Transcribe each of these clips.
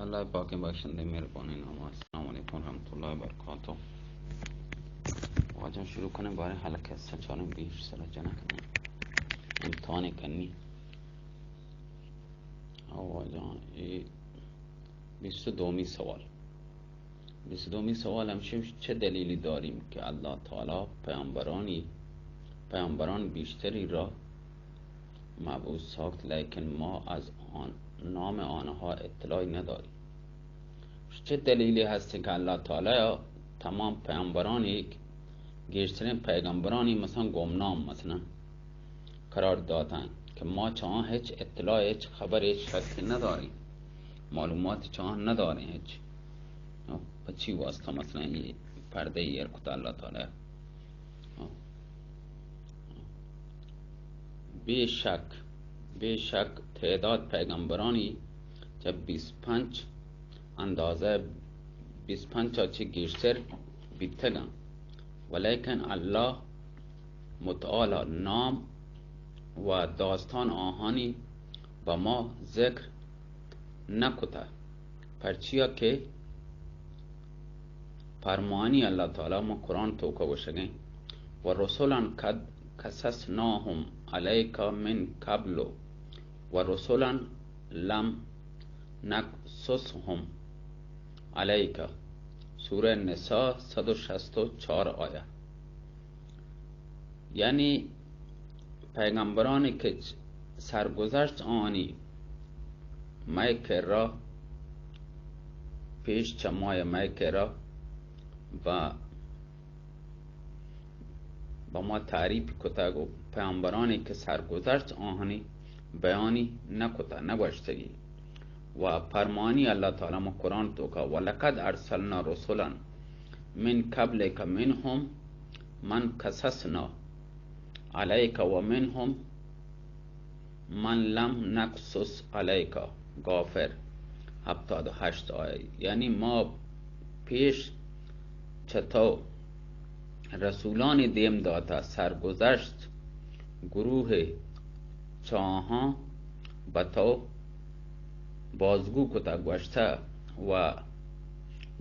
اللہ پاکیں بخشندہ مہربانیں نام ءَ۔ السلام علیکم ورحمۃ اللہ وبرکاتہ۔ واجہ شروع کنیں باریں حلقہ سچاریں بیش سر جنک امتحان کنی۔ او واجہ اے بیست و دومی سوال۔ بیست و دومی سوال ہمشی، چه دلیلی داریم که الله تعالی پیامبرانی، پیامبران بیشتری را مبعوث ساخت، لیکن ما از آن، نام آنها اطلاعی نداریم؟ چه دلیلی هست که الله تعالی تمام پیامبرانی، گیشترین پیغمبرانی مثلاً گمنام مثلاً قرار داتن که ما چه آن هیچ اطلاع، هیچ خبر، هیچ شکی نداریم، معلومات چه آن نداریم هیچ؟ په چی واسطه مثلاً اے پردہ ایر کتا اللہ تعالی؟ بے شک، بے شک تعداد پیغمبرانی چہ بیست پنچ، اندازہ بیست پنچ ءَ چہ گیشتر بیتگاں، ولیکن اللہ متعالی نام و داستان آہانی بہ ما ذکر نہ کتہ، پرچیا کہ پرمانی اللہ تعالی ما قرآن توکا گوشگیں، و رسلا قد قصصناهم علیک من قبل و رسلا لم نقصصهم علیک، سورہ نساء صد و شصت و چار آیہ۔ یعنی پیغمبرانی کہ سرگذشت آنی مئے کرا، پیش چہ مئے، مئے کرا و بہ ما تعریف کتگ و پیامبرانی کہ سرگذشت آہانی بیانی نہ کتہ، نہ گوشتگی۔ و پرمانی اللہ تعالی ما قرآن توکا، ولقد ارسلنا رسلا من قبلک منهم من قصصنا علیک و منهم من لم نقصص علیک، غافر ہپتاد و ہشت آیہ۔ یعنی ما پیش چہ تو رسولانی دیم داتہ، سرگذشت گروہ چہ آہاں بہ تو بازگو کتہ، گوشتہ، و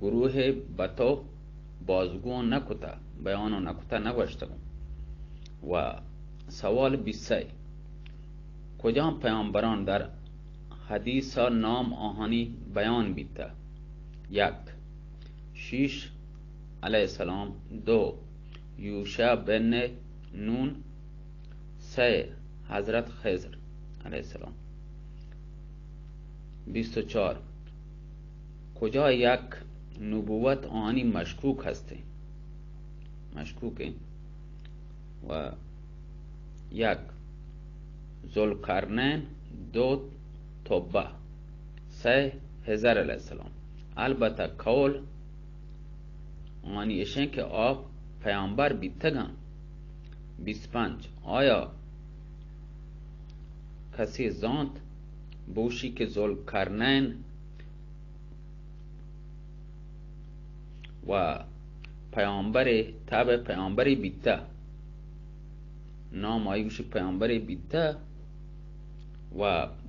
گروہ بہ تو بازگو نہ کتہ، بیان نہ کتہ، نہ گوشتگوں۔ و سوال بیست، کجام پیامبران در حدیثا نام آہانی بیان بیتہ؟ یک، شیش علیہ السلام، دو، یوشع بن نون، سئے، حضرت خضر علیہ السلام۔ بیست و چار، کجا یک نبوت آنی مشکوک ہستیں؟ مشکوکیں۔ و یک، ذوالقرنین، دو، تبع، سئے، حضر علیہ السلام۔ البتہ قول آنی اشیں کہ آ پیامبر بیتگاں۔ بیست پنچ، آیا کسی زانت بوشی کہ ذوالقرنین و پیامبر، تب پیامبری بیتہ، نام آئی گوشی پیامبری بیتہ، و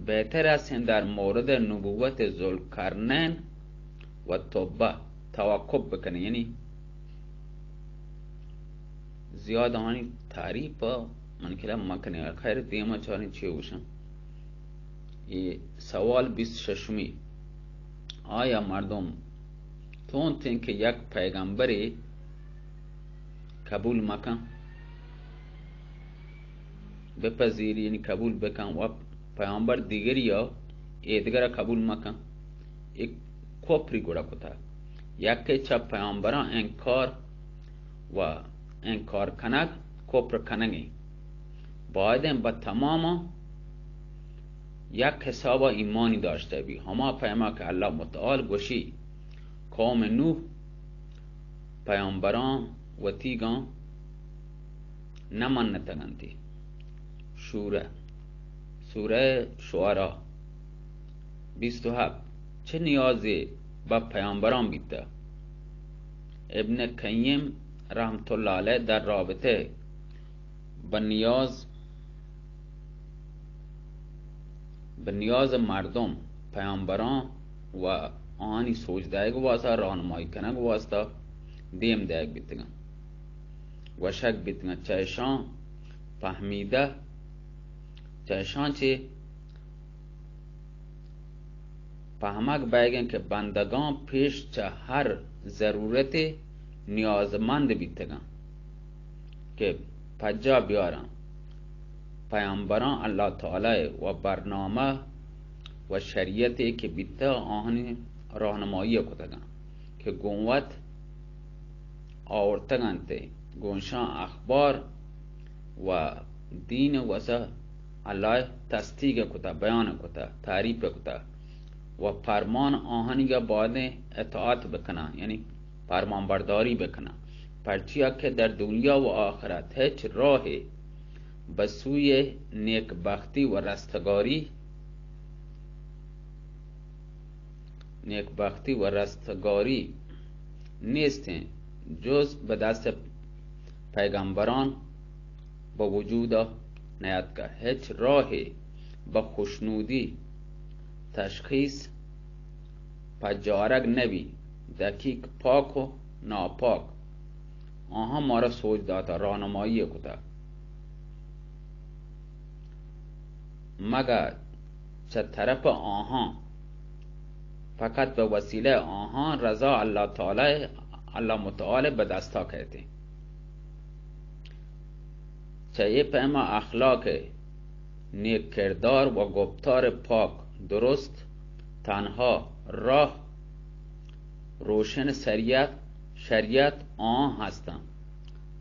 بہتر است در مورد نبوت ذوالقرنین و تبع توقف بکنی، یعنی زیاد آنی تعریف من کلا مکنی۔ خیر، دیما چاریں چی گوشن۔ یہ سوال بیست ششمی، آیا مردم تونتیں کہ یک پیغمبرے قبول مکن، بپذیر، یعنی قبول بکن، و پیامبر دیگری یا ایدگرا قبول مکن؟ ایک کفری گڑا کتا۔ یکے چہ پیامبران انکار و انکار کنگ کفر کنگیں۔ بایدیں بہ تماما یک حسابا ایمانی داشتہ بی۔ ہما پیما کہ اللہ متعال گوشی، قوم نوح پیامبران وتیگاں نہ منتگ انتی۔ شورہ، سورہ شعراء۔ بیست و ہفت، چہ نیازے بہ پیامبران بیتہ؟ ابن قیم رحمت اللہ علیہ در رابطہ بہ نیاز، بہ نیاز مردم پیامبران و آنی سوج دئیگ واسطہ، راہنمائی کنگ واسطہ دیم دئیگ بیتگاں۔ گوشگ بیتگاں، چہ اشاں پہمیدہ، چہ اشاں چہ پہمگ بئیگیں کہ بندگاں پیش چہ ہر ضرورتے نیازمند بیتگاں کہ پجا بیاراں۔ پیامبراں اللہ تعالی و برنامہ و شریعتے کہ بیتہ، آہانی راہنمائی کتگاں کہ گوں وت آورتگ انت، گوں اشاں اخبار و دین واسطہ اللہ تصدیق کتہ، بیان کتہ، تعریف کتہ و فرمان آہانیگا بایدیں اطاعت بکناں، یعنی فرمان برداری بکناں، پرچیا کہ در دنیا و آخرت ہچ راہے بہ سوی نیک بختی و رستگاری، نیک بختی و رستگاری نیستیں جز بہ دست پیغمبران بہ وجود نیاتکہ۔ ہچ راہے بہ خوشنودی تشخیص پجارگ نبی، دقیق پاک و ناپاک آہاں مارا سوج داتہ، راہنمائی کتہ، مگہ چہ طرف آہاں، فقط بہ وسیلہ آہاں رضا اللہ تعالی، اللہ متعال بہ دستا کئیتیں۔ چہ اے پیما اخلاق نیک کردار و گپتار پاک درست تنہا راہ روشن شریعت، شریعت آں ہستاں۔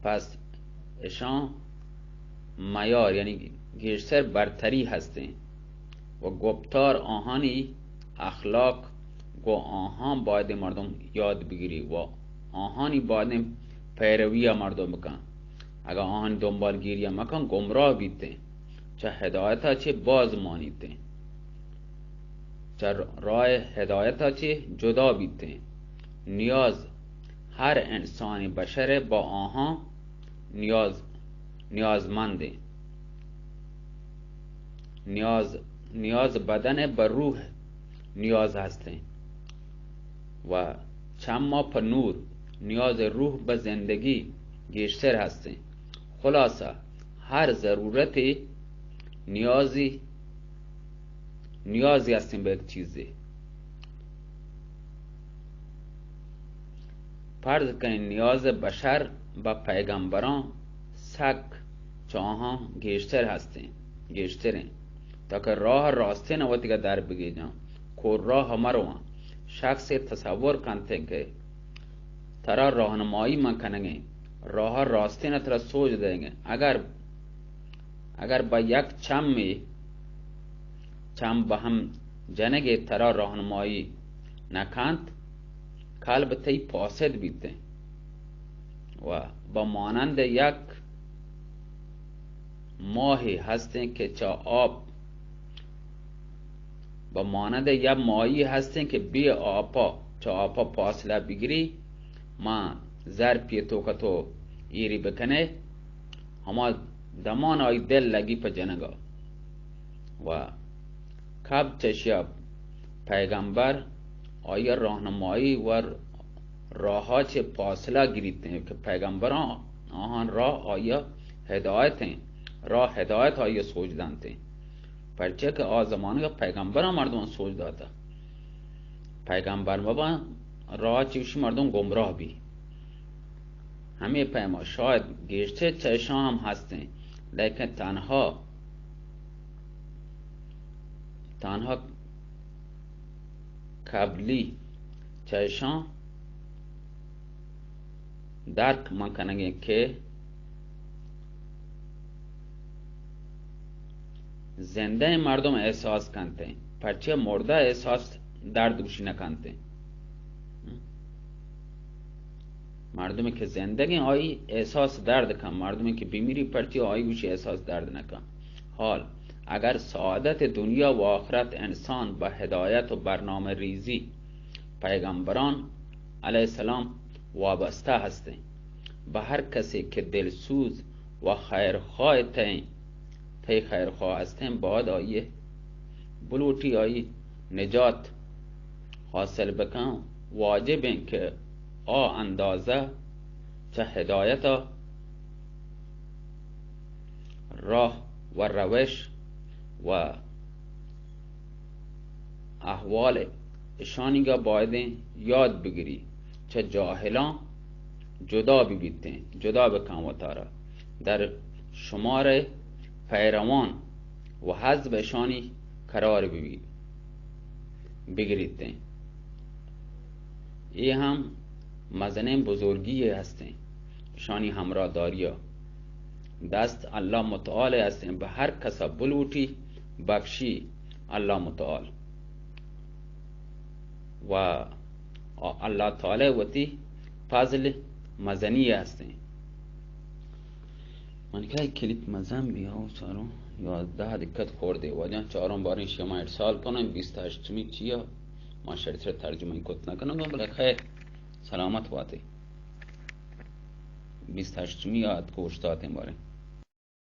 پس اشاں میار، یعنی گیشتر برتری ہستیں و گپتار آہانی اخلاق گوں آہاں باید مردم یاد بگیری و آہانی باید پیروی مردم بکن۔ اگاں آہانی دنبالگیری مکن، گمراہ بیتیں، چہ ہدایتا چہ باز مانیتیں، چہ راہ ہدایتا چہ جدا بیتیں۔ نیاز ہر انسانی بشر با آہاں نیاز، نیازمندیں۔ نیاز، نیاز بدن بہ روح نیاز ہستیں و چما پہ نور نیاز، روح بہ زندگی گیشتر ہستیں۔ خلاصہ ہر ضرورتے نیازی، نیازی ہستیں بہ یک چیزے۔ فرض کنیں نیاز بشر بہ پیغمبراں سک چہ آہاں گیشتر ہستیں، گیشتریں، تاکہ راہ راستین وتیگا در بگیجاں، کور راہ مرواں۔ شخصے تصور کنتیں کہ ترا راہنمائی من کنگیں، راہ راستین ترا سوج دئیگیں۔ اگر، اگر بہ یک چمے چم بہ ہم جنگے ترا راہنمائی نہ کنت، کلب تئی پاسد بیتیں و بہ مانند یک ماہے ہستیں کہ چہ آپ، بہ مانند یک ماہی ہستیں کہ بے آپا، چہ آپا پاسلہ بگری، ماں زر پیتو کتو ایری بکنے، ہما دمان آئی دل لگی پہ جنگا۔ و کب چشیا پیغمبر آئی راہنمائی و راہا چہ پاسلہ گریتیں کہ پیغمبراں آہان راہ آئی ہدایتیں، راہ ہدایت آئی سوج دنتیں۔ پرچہ کہ آ زمانگا پیغمبراں مردمان سوج داتا۔ پیغمبر مباں راہ چوشی مردم گمراہ بی۔ ہمے پیما شاید گیشتر چہ اشاں ہم ہستیں، لیکن تنہا، تنہا قبلی چہ اشاں درک من کنگیں کہ زندہ مردم احساس کنتیں، پرچہ مردہ احساس درد گوشی نہ کنتیں۔ مردمی کہ زندگیں آئی احساس درد کن، مردمی کہ بمیری پرچہ آئی گوشی احساس درد نہ کن۔ حال اگر سعادت دنیا و آخرت انسان بہ ہدایت و برنامہ ریزی پیغمبران علیہ السلام وابستہ ہستیں، بہ ہر کسے کہ دلسوز و خیرخواہ تئیں، تئی خیرخواہ ہستیں، باید آئی بلوٹی، آئی نجات حاصل بکن، واجب انت کہ آ اندازہ چہ ہدایت ءَ راہ و روش و احوال اشانیگا بایدیں یاد بگری، چہ جاہلاں جدا ببیتیں، جدا بکن وتارا، در شمار پیروان و حزب اشانی قرار ببی، بگریتیں۔ اے ہم مزنیں بزرگی ہستیں، اشانی ہمراہ داریا دست اللہ متعال ہستیں، بہ ہر کسا بلوٹی بخشی اللہ متعال۔ و اللہ تعالی وتی فضل مزنی ہستیں۔ من کہ کلیپ مزن بیا و چاروں یازدہ دقت خوردے۔ واجہ چاروں باریں شما ارسال کنن، بیست ہشتمی چیا ما شرتر ترجمہ کت نہ کنن، بلے خیر، سلامت باتے۔ بیست ہشتمی آت کو اشتاتیں باریں۔